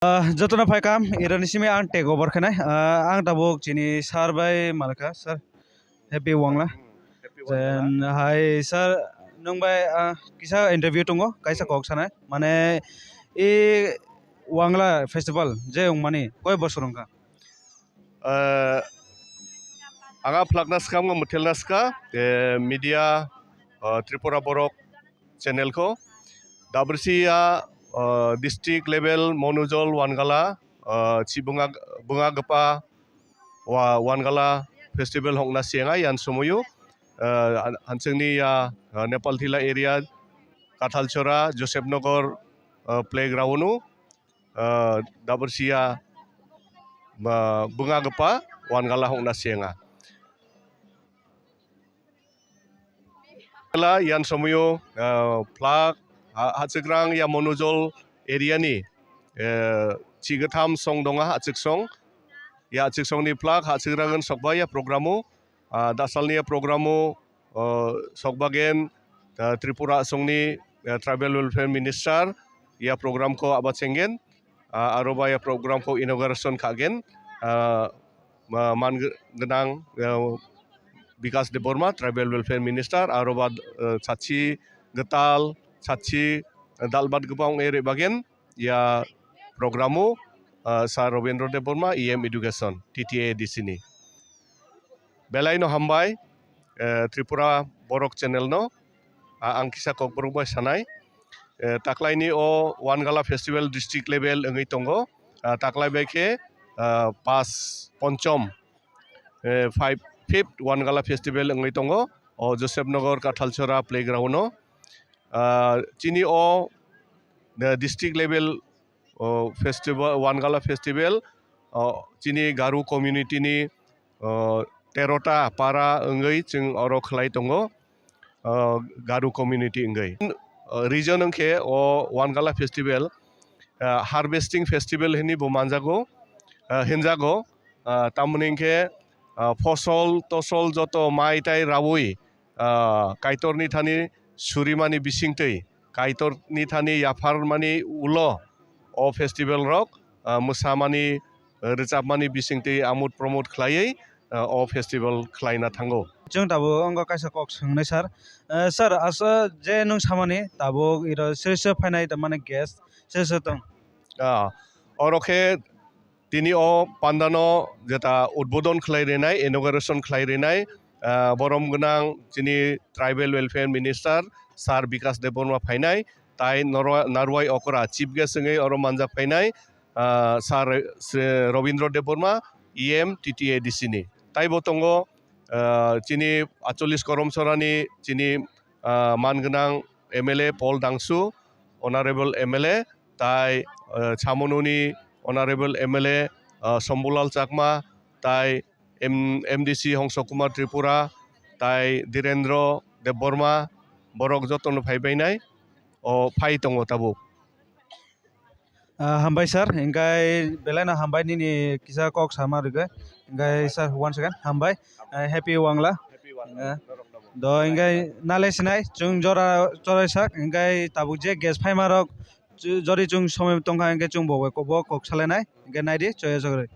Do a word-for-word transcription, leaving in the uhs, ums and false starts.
Ah, jotono phaikam, ironi simi ang take over khenai. Ah, ang tabuk chini sir bai malkha, sir. Happy Wangla. Happy Wangla. Then, hai, sir, nwng bai, ah, kisa interview tongo, kaisa kok sanai. Mane, i Wangla festival, je wngmani, koi bosor wngkha? Ah, ang a phlakna swkang, mwthelna swkang, eh, media, ah, Tripura Borok channel ko. Dabrisi ya, ah, district level Monujol Wangala, ah, chi bunga, bunga gapa wa Wangala festival hokna siyangai yan somoyo, ah, han-, hanchengni ya, ah, Nepal Thila area, Kathalchora, Joseph Nagar, ah, playground o, ah, dabrisi ya, ah, bunga gapa Wangala hokna siyanga. Kela yan somoyo, ah, phlak, ha-, hachikrang ya Monujol area ni, eh, chigwtham song donga, hachik song. Ya hachik song ni phlak, hachikrang sokba ya program o, ah, dasalni ya program o, ah, sokbagen, ah, Tripura song ni, ah, Tribal Welfare Minister ya program ko aba chenggen. Ah, aro ba ya program ko inauguration khagen, ah, ma-, man gw-, gwnang, ah, Bikas Debbarma, Tribal Welfare Minister, aro ba, ah, sachi gwtal, sachi dalbat gwbang ere bagen ya program o, ah, Sir Robindra Debbarma, E M Education, T T A D C ni. Belai no hambai, eh, Tripura Borok channel no, a-, ang kisa kokborok bai sanai. Eh, taklaini o Wangala festival district level wngwi tongo. Ah, taklai bai khe, ah, pas ponchom, eh, five, fifth Wangala festival wngwi tongo. O Joseph Nagar Kathalchora playground o. Ah, chini o, eh, district level o festival, Wangala festival, o chini Garo community ni, o terota para wngwi chwng oro khlai tongo, o Garo community wngwi. O region wngkhe o Wangala festival, ah, harvesting festival hinwi bo manjago, ah, hinjago, ah, tamoni hinkhe, ah, fosol tosol joto mai tai raui, ah, Kaitorni thani surimani bisingtwi, Kaitorni thani yapharmani ulo o festival rok, ah, mwsamani, rwchapmani bisingtwi amud promod khlaiwi, ah, o festival khlaina thango. Chwng tabuk wngkha kaisa kok swngnai sir. Eh, sir, asa je nwng samani tabuk iro sir sir phainai, tamani guest sir sir tong? Ah, oro khe tini o pandano jeta udbodon khlai rinai, inauguration khlai rinai, ah, borom gwnang chini Tribal Welfare Minister Sir Bikas Debbarma phainai, tai Norwa-, Narwai Okra Chief Guest wngwi oro manjak phainai, ah, Sir, Sir Robindra Debbarma, E M T T A D C ni. Taibo tongo, ah, chini acholis Koromsorani chini, ah, man gwnang M L A Paul Dangsu, Honorable M L A, tai, ah, Chamonuni Honorable M L A, ah, Shambulal Chakma, tai M-, M D C Hongso Kumar Tripura, tai Dhirendra Debbarma, borok jotono phai bainai, o phai tongo tabuk. Ah, hambai sir, hinkhe belai no hambai nini kisa kok sama rwgwi. Hinkhe sir, once again, hambai. Ah, happy Wangla. Happy Wangla. Ah, norok no bo. Do hinkhe nalai sinai, chwng jora chorai sak, hinkhe tabuk je guest phaima rok, chu-, jori chwng somoi tongkha, hinkhe chwng bo bai kok, bo kok salainai, hinkhe naidi, choya chogri.